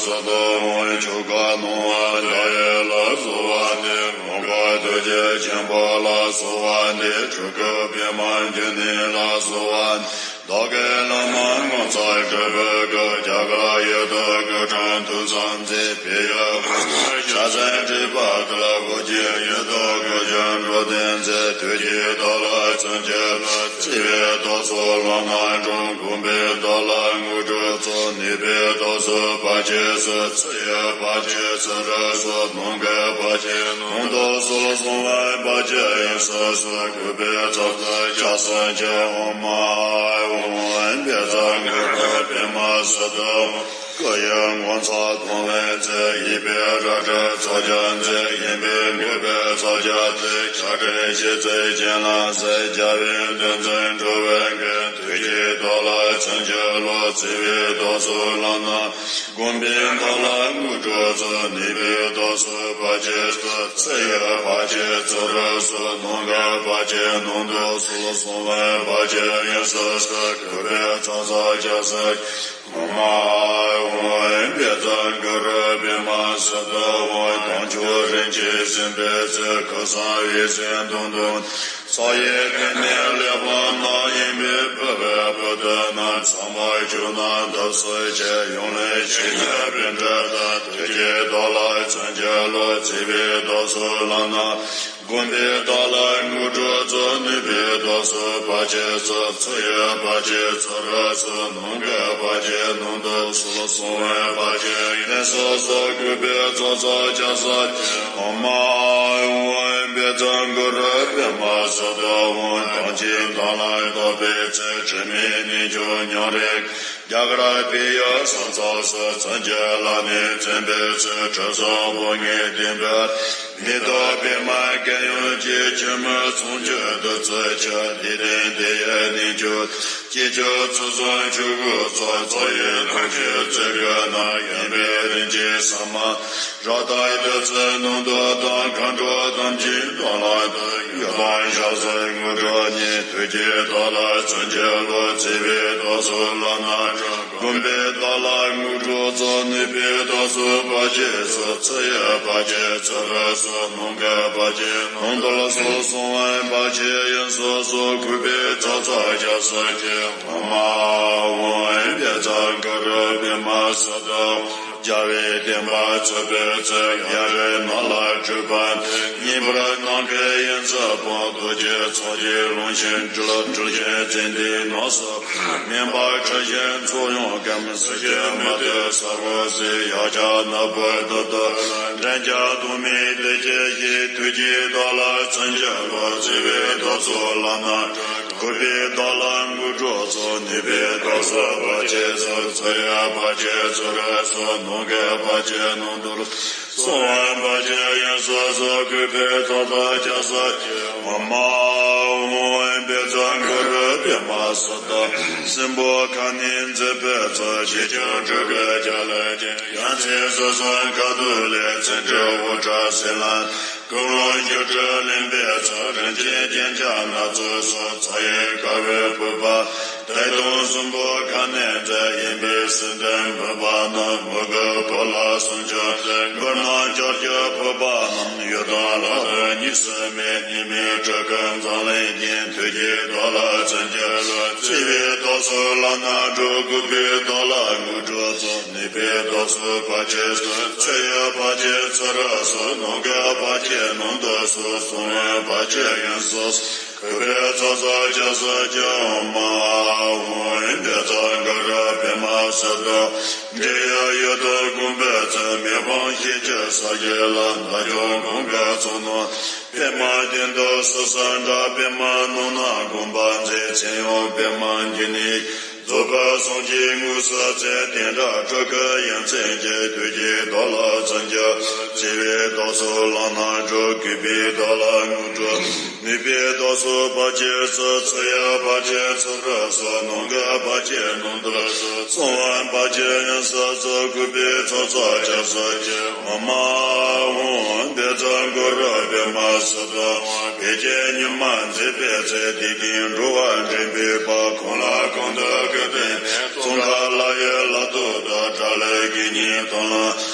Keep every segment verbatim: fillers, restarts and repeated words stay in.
སུ་དུ་འོང་། ཆོ་ག་སྣང་བ་མཐའ་ཡས་ལ་སོགས་པ་སྟེ། མངོན་པ་ཐུགས་རྗེ་ཆེན་པོ་ལ་སོགས་པ་སྟེ། སྤྲུལ་སྐུ་པདྨ་འབྱུང་གནས་ལ་སོགས་པ་སྟེ། བདག་གི་བླ་མ་ངོ་མཚར་སྤྲུལ་པའི་སྐུ། རྒྱ་གར་ཡུལ་དུ་སྐུ་ཕྲེང་ཐུགས་བརྩམས་མཛད། བོད་ཡུལ་ཕྱག་འཚལ་ཁྲི་པ་ཏི་ལ་ཧོར་གྱི་ཡུལ་དུ་སྐུ་ཞབས་འགྲོ་དོན་མཛད། ཐུགས་བསྐྱེད་བདག་ལ་བྱིན་གྱིས་རློབས། བརྩེ་བའི་རྟོག་ཚོགས་ལམ་སྣ་དྲོངས། བསྒོམས་པས་བདག་ལ་དངོས་གྲུབ་སྩོལ། ནུས་པས་བདག་སོགས་བར་ཆད་སོལ། ཚེ་ཡི་བར་ཆད་ཚེ་རབས་སོལ། ནམ་མཁའི་བར་ཆད་ནམ་མཁའ་སོལ། སྲིད་པའི་བར་ཆད་ཡོངས་སུ་སོལ། གུས་པས་ཕྱག་འཚལ་ཕྱག་འཚལ་ཕྱག་འཚལ། ཨོཾ་ཨཱཿཧཱུྃ། བཛྲ་གུ་རུ་པདྨ་སིདྡྷི་ཧཱུྃ། སྐུ་ཡི་ངོ་མཚར་མཐོང་བའི་ཚེ། ཡིད་པའི་རལ་གྲིར་ཚོགས་རྒྱ་མཛད། ཡིད་པའི་འགུགས་པའི་ཚོགས་རྒྱ་མཛད། ཆགས་བྲལ་ཞི་བྱེད་སྤྱན་ལ་གཟིགས། རྒྱལ་བའི་གདུང་འཛིན་འགྲོ་བའི་མགོན། ཐུགས་བསྐྱེད་བདག་ལ་བྱིན་གྱིས་རློབས། བརྩེ་བའི་རྟོག་ཚོགས་ལམ་སྣ། བསྒོམས་པས་བདག་ལ་དངོས་གྲུབ་སྩོལ། ནུས་པས་བདག་སོགས་བར་ཆད་སོལ། ཚེ་ཡི་བར་ཆད་ཚེ་རབས་སོལ། ནམ་མཁའི་བར་ཆད་ནམ་མཁའ་སོལ། སྲིད་པའི་བར་ཆད་ཡོངས་སུ་སོལ། གུས་པས་ཕྱག་འཚལ་ཕྱག་འཚལ། ཨོཾ་ཨཱཿཧཱུྃ། བཛྲ་གུ་རུ་པདྨ་སིདྡྷི་ཧཱུྃ། དལ་འབྱོར་རིན་ཆེན་གཟིམ་པའི་ཚུལ། ཁུ་སིམ་འོད་ཟེར་དུང་དུ། ས་ཡི་གོས་ནི་གླེགས་བམ་ནག། ཡིད་མི་བག་པའི་བུ་ཏོ་རྣམས། ཚངས་པར་སྤྱོད་ན་བདག་སོགས་ཀྱི། ཡུམ་ལས་ཆེས་མཛད་པཎྜི་ཏ། ཐུགས་བསྐྱེད་བདག་ལ་བྱིན་གྱིས་རློབས། བརྩེ་བས་བདག་སོགས་ལམ་སྣ། བསྒོམས་པས་བདག་ལ་དངོས་གྲུབ་སྩོལ། ནུས་པས་བདག་སོགས་བར་ཆད་སོལ། ཚེ་ཡི་བར་ཆད་ཚེ་རབས་སོལ། ནམ་མཁའི་བར་ཆད་ནམ་མཁའ་སོལ། སྲིད་པའི་བར་ཆད་ཡོངས་སུ་སོལ། གུས་པས་ཕྱག་འཚལ་ཕྱག་འཚལ། ཨོཾ་ཨཱཿཧཱུྃ། བཛྲ་གུ་རུ་པདྨ་སིདྡྷི་ཧཱུྃ། ཐམས་ཅད་དོན་ལ་རྟོགས་པའི་ཚུལ། དྲི་མེད་རྣལ་འབྱོར་ཉམས་རེ། རྒྱ་གར་བོད་ཡུལ་ས་མཚམས་སུ། བྱིན་གྱིས་བརླབས་ནས་བརྩོན་པའི་ཚུལ། དྲི་བསུང་ཕོ་ཉའི་གདན་པར། མེ་ཏོག་པདྨ་གང་ཡང་བཀྲ། ཁྱོད་མི་མཚུངས་ཀྱི་བདུད་རྩི་ཆུ། འདི་ལྟར་དེ་ཡི་རྣལ་འབྱོར། སྐྱེ་འཆི་ཚུལ་བཟུང་ཆོས་སྐུ་ཚོགས། རྩ་བའི་ཐམས་ཅད་རྩེ་དགུ་ན། ཡངས་པའི་རིན་ཆེན་ས་མ་རཀྟ་བདུད་རྩིའི་སྣང་དུ་དང་། མཁའ་འགྲོ་ཐམས་ཅད་དོན་ལ་ལྟོས། ཡི་དམ་ཞལ་གསུམ་དངོས་གྲུབ་བརྙེས། ཐུགས་བསྐྱེད་བདག་ལ་བྱིན་གྱིས་རློབས། བརྩེ་བས་བདག་སོགས་ལམ་སྣ་དྲོངས། བསྒོམས་པས་བདག་ལ་དངོས་གྲུབ་སྩོལ། ནུས་པས་བདག་སོགས་བར་ཆད་སོལ། ཚེ་ཡི་བར་ཆད་ཚེ་རབས་སོལ། ནམ་མཁའི་བར་ཆད་ནམ་མཁའ་སོལ། སྲིད་པའི་བར་ཆད་ཡོངས་སུ་སོལ། གུས་པས་ཕྱག་འཚལ་ཕྱག་འཚལ་ཕྱག་འཚལ། ཨོཾ་ཨཱཿཧཱུྃ། བཛྲ་གུ་རུ་པདྨ་སིདྡྷི་ཧཱུྃ། རྒྱལ་བའི་བསྟན་པ་ཚུགས་པའི་ཚུལ། གཡའ་རི་ནགས་ལ་སྤྲུལ་པ་སྟོན། ངེས་པར་ནམ་མཁའི་དབྱིངས་སུ་སྤུངས། རྡོ་རྗེ་ཚངས་པས་རླུང་བཞིན་སྤྲུལ། སྤྲུལ་ཞིང་ཙནྡན་ནགས་སུ། མེ་འབར་འཁྲུགས་ཤིང་ཚོགས་ཡང་སྐོམ། སྲིད་ཞིའི་མུ་སྟེགས་ས་འོག་གཟིགས། ཡང་བསྐྱར་ནག་པོའི་མདུན་དུ། འདྲེན་བྱེད་གདོང་མའི་བདེ་སྐྱིད་ཞུས། ཐུགས་བསྐྱེད་བདག་ལ་བྱིན་གྱིས་རློབས། བརྩེ་བས་བདག་སོགས་ལམ་སྣ། གུས་པས་བདག་ལ་དངོས་གྲུབ་སྩོལ། ནུས་པས་བདག་སོགས་བར་ཆད་སོལ། ཚེ་ཡི་བར་ཆད་ཚེ་རབས་སོལ། ནམ་མཁའི་བར་ཆད་ནམ་མཁའ་སོལ། སྲིད་པའི་བར་ཆད་ཡོངས་སུ་སོལ། གུས་པས་ཕྱག་འཚལ་ཕྱག་འཚལ་ཕྱག་འཚལ། ཨོཾ་ཨཱཿཧཱུྃ། བཛྲ་གུ་རུ་པདྨ་སིདྡྷི་ཧཱུྃ། སྲིན་པོ་ཁ་གནོན་མཛད་པའི་ཚུལ། ཞི་ཁྱོད་སྤྲུལ་སྐུའི་རྒྱལ་ལ་སྤྱན། ཡ་མཚན་སྲིད་གསུམ་ཁ་ཐུག་ལས། ཚེ་ཁྲིད་དབུ་སྐྲ་སེར་ལ། ཀུན་སློང་སྒྱུ་འཕྲུལ་ལེན་པའི་ཚུལ། རིན་ཆེན་རྒྱན་ཆ་སྣ་ཚོགས་སོགས། ཚ་ཡི་ཁ་བའི་ཕུར་པ། དེ་དང་སྲིན་པོ་ཁ་གནོན་མཛད། ཡིན་པས་སྲིད་མཐའི་མུན་པ་རྣམས། མོས་གུས་བོད་ལ་སྲུང་སྐྱོབ་མཛད། མགུར་ནག་ལྕགས་ཀྱུ་ཕུར་པ་རྣམས། གཡུ་དང་ལྷ་དང་གཉིས་སུ་མེད། གཉིས་མེད་སྤྲུལ་སྐུ་འཛམ་གླིང་རྒྱན། ཐུགས་བསྐྱེད་བདག་ལ་བྱིན་གྱིས་རློབས། བརྩེ་བས་བདག་སོགས་ལམ་སྣ་དྲོངས། གུས་པས་བདག་ལ་དངོས་གྲུབ་སྩོལ། ནུས་པས་བདག་སོགས་བར་ཆད་སོལ། ཚེ་ཡི་བར་ཆད་ཚེ་རབས་སོལ། ནམ་མཁའི་བར་ཆད་ནམ་མཁའ་སོལ། སྲིད་པའི་བར་ཆད་ཡོངས་སུ་སོལ། གུས་པས་ཕྱག་འཚལ་ཕྱག་འཚལ་ཕྱག་འཚལ། ཨོཾ་ཨཱཿཧཱུྃ། བཛྲ་གུ་རུ་པདྨ་སིདྡྷི་ཧཱུྃ། འབྲེལ་ཡོད་ཡུལ་དུ་བསྒོམ་པའི་ཚུལ། མི་ཕམ་ཞི་བྱེད་ས་གཞི་ལ། བདག་ཀྱང་དགོངས་པའི་ཚོགས་རྣམས། པདྨ་གདན་དུ་སུ་སུ་འབྲང་། པདྨ་རྣམ་སྣང་དགོངས་པ་མཛད། མཚན་ཡང་པདྨ་འབྱུང་གནས། རྫོགས་པའི་སངས་རྒྱས་དངོས་སུ་མཛད། བསྟན་དགྲ་སྤྲུལ་སྐུ་ཡ་མཚན་གྱི། ཐུགས་བསྐྱེད་བདག་ལ་བྱིན་གྱིས། བརྩེ་བས་བདག་སོགས་ལམ་སྣ་དྲོངས། གུས་པས་བདག་ལ་དངོས་གྲུབ། ནུས་པས་བདག་སོགས་བར་ཆད་སོལ། ཚེ་ཡི་བར་ཆད་ཚེ་རབས་སོལ། ནམ་མཁའི་བར་ཆད་ནམ་མཁའ་སོལ། སྲིད་པའི་བར་ཆད་ཡོངས་སུ་སོལ། གུས་པས་ཕྱག་འཚལ་ཕྱག་འཚལ་ཕྱག་འཚལ། ཨོཾ་ཨཱཿཧཱུྃ། བཛྲ་གུ་རུ་པདྨ་སིདྡྷི་ཧཱུྃ། བོད་ཀྱི་ཉི་མ་མཛད་པའི་ཚེ། དུས་མཐའི་འགྲོ་བ་འདྲེན་པའི་དཔལ། གང་ལ་གང་འདུལ་སྐུ་སྟོན་ནས། ཙོང་ཁ་ལ་ཡི་ལ་ཐོག་ཏུ། དགྲ་ལྷའི་དགེ་ ཡི་དང་ལ།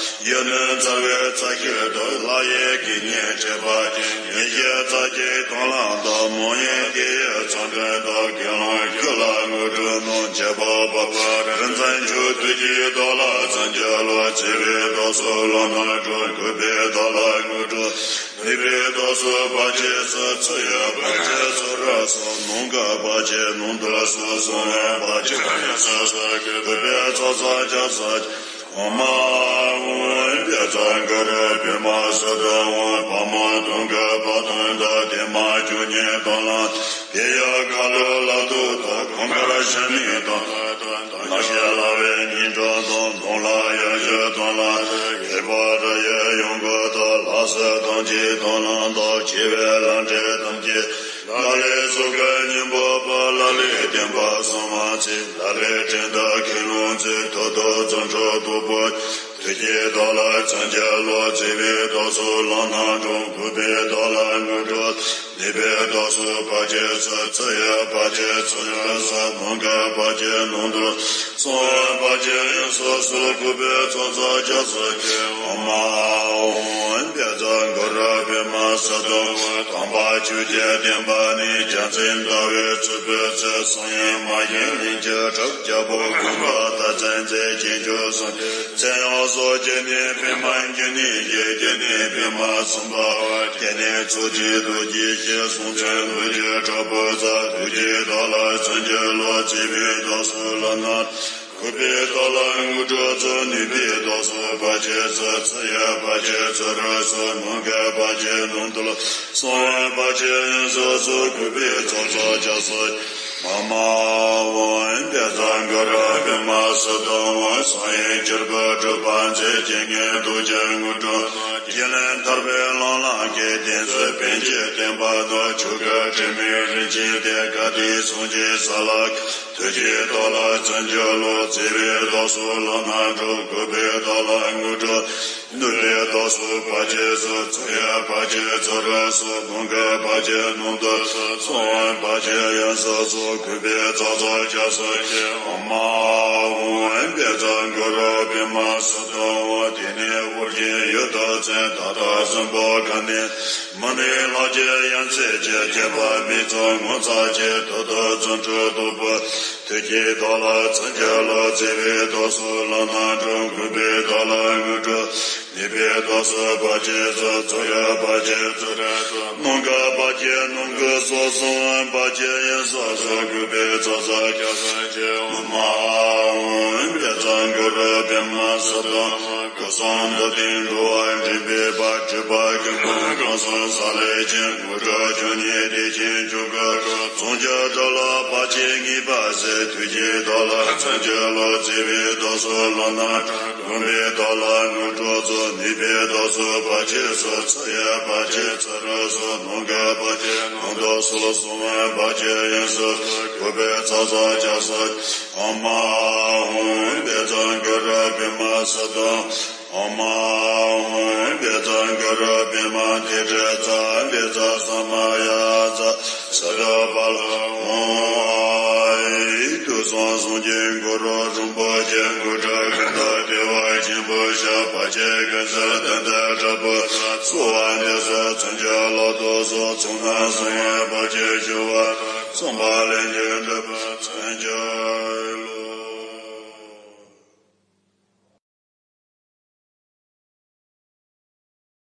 ཡོད་ནི་རྩ་བའི་རྩ་ཤེས་དང་ལྷ་ཡི་དགེ་བསྙེན་དྲེགས་པ་ཅན། ཡེ་ཤེས་རྩ་ཆེན་དང་ལ་དང་མོ་ཡི་དགེ་ཡི་ཚོགས་འདྲེན་དང་། དགེ་སློང་ཁྱོད་ལ་དངོས་གྲུབ་གནང་། བྱེད་པ་འཕགས་པ་རིག་འཛིན་མཆོག་ཐུགས་ཀྱི་བདག་ལ་བརྩོན་གྱི་བློ། བརྩེ་བའི་རྟོག་ཚོགས་ལམ་སྣ་དྲུག་གུས་པས་བདག་ལ་དངོས་གྲུབ། ནུས་པའི་རྟོག་ཚོགས་བར་ཆད་སོལ། ཚོགས་དབྱིངས་བར་ཆད་ཚོགས་རར་སོལ། ནམ་མཁའ་བར་ཆད་ནང་དུ་སོལ། གསང་བ་བར་ཆད་ཡང་སོལ། གུས་པས་ཚོགས་གསོག་རྒྱ་མཚོ་ཆེ། ཨོཾ་ཨཱཿཧཱུྃ་བཛྲ་གུ་རུ་པདྨ་སིདྡྷི་ཧཱུྃ། དཔལ་མོ་དུང་གི་བ་དན་དང་། བདེ་མ་བཅུ་གཉིས་དང་ལ། ཏདྱ་ག་ལཱ་ལ་དུ་དང་། གང་དགར་ཞབས་མི་དང་། དམར་ཞལ་ལྷ་བའི་སྙིང་ཁྲག་དང་། གདོང་ལ་གཡོ་བྱུར་དང་ལ། ཧེ་བ་ར་ཡའི་ཡོན་གོ་དང་། ལྷ་སྲས་ཐམས་ཅད་དང་ལ་དང་། བྱེ་བའི་ལྷ་འདྲེ་ཐམས་ཅད། ལ་ལས་ཚོགས་ཀྱི་སྙིང་པོ་པ། ལ་ལས་བསྟན་པ་གསང་བ་ཆེ། ལ་ལས་ཕྲིན་དང་མཁས་རློམ་ཆེ། ཐུགས་དང་བརྩོན་འགྲུས་སྟུག་པོ། ཐུགས་ཀྱི་བདག་ལ་བརྩོན་གྱི་བློ། བརྩེ་བའི་རྟོག་ཚོགས་ལམ་སྣ་དྲུག་གུས་པས་བདག་ལ་དངོས་གྲུབ། ནུས་པའི་རྟོག་ཚོགས་བར་ཆད་སོལ། ཚོགས་དབྱིངས་བར་ཆད་ཚོགས་རར་སོལ། ནམ་མཁའ་བར་ཆད་ནང་དུ། གསང་བ་བར་ཆད་ཡང་སོལ། གུས་པས་ཚོགས་གསོག་རྒྱ་མཚོ་ཆེ། ཨོཾ་ཨཱཿཧཱུྃ་བཛྲ་གུ་རུ་པདྨ་སིདྡྷི་ཧཱུྃ། དམ་པ་ཆོས་ཀྱི་བསྟན་པ་ནི། རྒྱལ་མཚན་ཟླ་བའི་ཚོགས་ཕུད་ཚེ། གསང་བའི་མ་ཡིན་ལྷུན་གྱིས་གྲུབ། རྒྱལ་པོ་ཀུན་དགའ་རྟགས་ཅན་མཛད། རྗེས་འཇུག་སངས་རྒྱས་ཚེ་ཡང་སོགས། སྐྱེ་གནས་པདྨ་འབྱུང་གནས་ཀྱི། སྐྱེ་གནས་པདྨ་སམྦྷ་ཝ། སྐྱེ་གནས་ཚོགས་ཀྱི་རྡོ་རྗེ་ཞེས། གསུང་ཆེན་རྡོ་རྗེ་དྲག་པོའི་རྩ། ཐུགས་ཀྱི་བདག་ལ་བརྩོན་གྱི་བློ། བརྩེ་བའི་རྟོག་ཚོགས་ལམ་སྣ། གུས་པས་བདག་ལ་དངོས་གྲུབ་སྩོལ། ནུས་པའི་རྟོག་ཚོགས་བར་ཆད་སོལ། ཚོགས་དབྱིངས་བར་ཆད་ཚོགས་རར་སོལ། ནམ་མཁའ་བར་ཆད་ནང་དུ་ལ། གསང་བ་བར་ཆད་ཡང་སོལ། གུས་པས་ཚོགས་གསོག་རྒྱ་མཚོ་ཆེ། ཨོཾ་ཨཱཿཧཱུྃ་བཛྲ་གུ་རུ་པདྨ་སིདྡྷི་ཧཱུྃ། གསང་བའི་ཕྱིར་པ་སྒྲུབ་པར་མཛད། རྐྱེན་ངན་སྡུག་ཅན་དངོས་གྲུབ། རྒྱུད་ལ་ཐར་པའི་ལམ་ལ་སྐྱེལ། གདེང་ཚོད་པཎ་ཆེན་བསྟན་པ་དང་། ཆོས་སྐུ་དྲི་མེད་རིན་ཆེན་གཏེར། བཀའ་དྲིན་སངས་རྒྱས་ས་ལ། ཐུགས་ཀྱི་བདག་ལ་བརྩོན་གྱི་བློ། བརྩེ་བའི་རྟོག་ཚོགས་ལམ་སྣ་དྲུག་གུས་པས་བདག་ལ་དངོས་གྲུབ། ནུས་པའི་རྟོག་ཚོགས་བར་ཆད་སོལ། ཚོགས་དབྱིངས་བར་ཆད་ཚོགས་རར་སོལ། ནམ་མཁའ་བར་ཆད་ནང་དུ་སོལ། གསང་བ་བར་ཆད་ཡང་སོལ། གུས་པས་ཚོགས་གསོག་རྒྱ་མཚོ་ཆེ། ཨོཾ་ཨཱཿཧཱུྃ་བཛྲ་གུ་རུ་པདྨ་སིདྡྷི་ཧཱུྃ། དེང་ནས་ཨོ་རྒྱན་ཡུལ་དུ་བྱོན། ད་ལྟ་གསོན་པོ་ག་ནས། མུ་ནེ་ལྷ་ཆེན་ཡ་མཚན་ཆེ། ཁྱད་པར་མི་གཙང་ངོ་མཚར་ཆེ། ཐུགས་དང་བརྩོན་འགྲུས་སྟུག་པོ། ཐུགས་ཀྱི་བདག་ལ་བརྩོན་གྱི་བློ། བརྩེ་བའི་རྟོག་ཚོགས་ལམ་སྣ་དྲུག་གུས་པས་བདག་ལ་དངོས་གྲུབ། ནུས་པའི་རྟོག་ཚོགས་བར་ཆད་སོལ། ཚོགས་དབྱིངས་བར་ཆད་ཚོགས་རར་སོལ། ནམ་མཁའ་བར་ཆད་ནང་ཁུག་སོལ། གསང་བ་བར་ཆད་ཡང་སོལ། གུས་པས་ཚོགས་གསོག་རྒྱ་མཚོ་ཆེ། ཨོཾ་ཨཱཿཧཱུྃ་བཛྲ་གུ་རུ་པདྨ་སིདྡྷི་ཧཱུྃ། སྐུ་གསུང་ཐུགས་ལྡན་འགྲོ་བ་འདྲེན་པའི་དཔལ། སྤྲུལ་པ་ཀུན་སྤངས་ཁམས་གསུམ་ས་ལེར་མཁྱེན། དངོས་གྲུབ་འབྱུང་གནས་བདེ་ཆེན་ཆོས་སྐུ་སྒྲོག། གསུང་ཆོས་སྒྲོག་ལ་བར་ཆད་ངེས་པར་སེལ། ཐུགས་ཀྱི་བདག་ལ་བརྩོན་གྱི་བློ། བརྩེ་བའི་རྟོག་ཚོགས་ལམ་སྣ་དྲུག་གུས་པས་བདག་ལ་དངོས་གྲུབ་སྩོལ། ནུས་པའི་རྟོག་ཚོགས་བར་ཆད་སོལ། ཚོགས་དབྱིངས་བར་ཆད་ཚོགས་རར་སོལ། ནམ་མཁའ་བར་ཆད་ནང་དུ་སོལ། གསང་བ་བར་ཆད་ཡང་སོལ། གུས་པས་ཚོགས་གསོག་རྒྱ་མཚོ་ཆེ། ཨོཾ་ཨཱཿཧཱུྃ་བཛྲ་གུ་རུ་པདྨ་སིདྡྷི། ཨོཾ་ཨཱཿཧཱུྃ་བཛྲ་གུ་རུ་པདྨ་ཏི་སྒྲིབ་རྩ། བཛྲ་ས་མ་ཡ་ཛཿསི་ཏྭ་པཱ་ལ། ཨོཾ་ཨཱཿ་དུས་གསུམ་སངས་རྒྱས་གུ་རུ་རིན་པོ་ཆེ། སྐུ་དྲག་ཀུན་ཏུ་བདེ་བ་ཆེན་པོའི་ཞབས། བར་ཆད་ཀུན་སེལ་དོན་དམ་དྲག་པོའི་རྩ། གསོལ་བ་འདེབས་སོ་བརྩོན་གྱི་བློ་ལྡོག་སོགས། ཚོགས་རྣམས་གསང་བའི་བར་ཆད་ཞི་བ། ཚངས་པ་ལྷན་ཅིག་འགྲུབ་པར་བརྩོན་གྱི།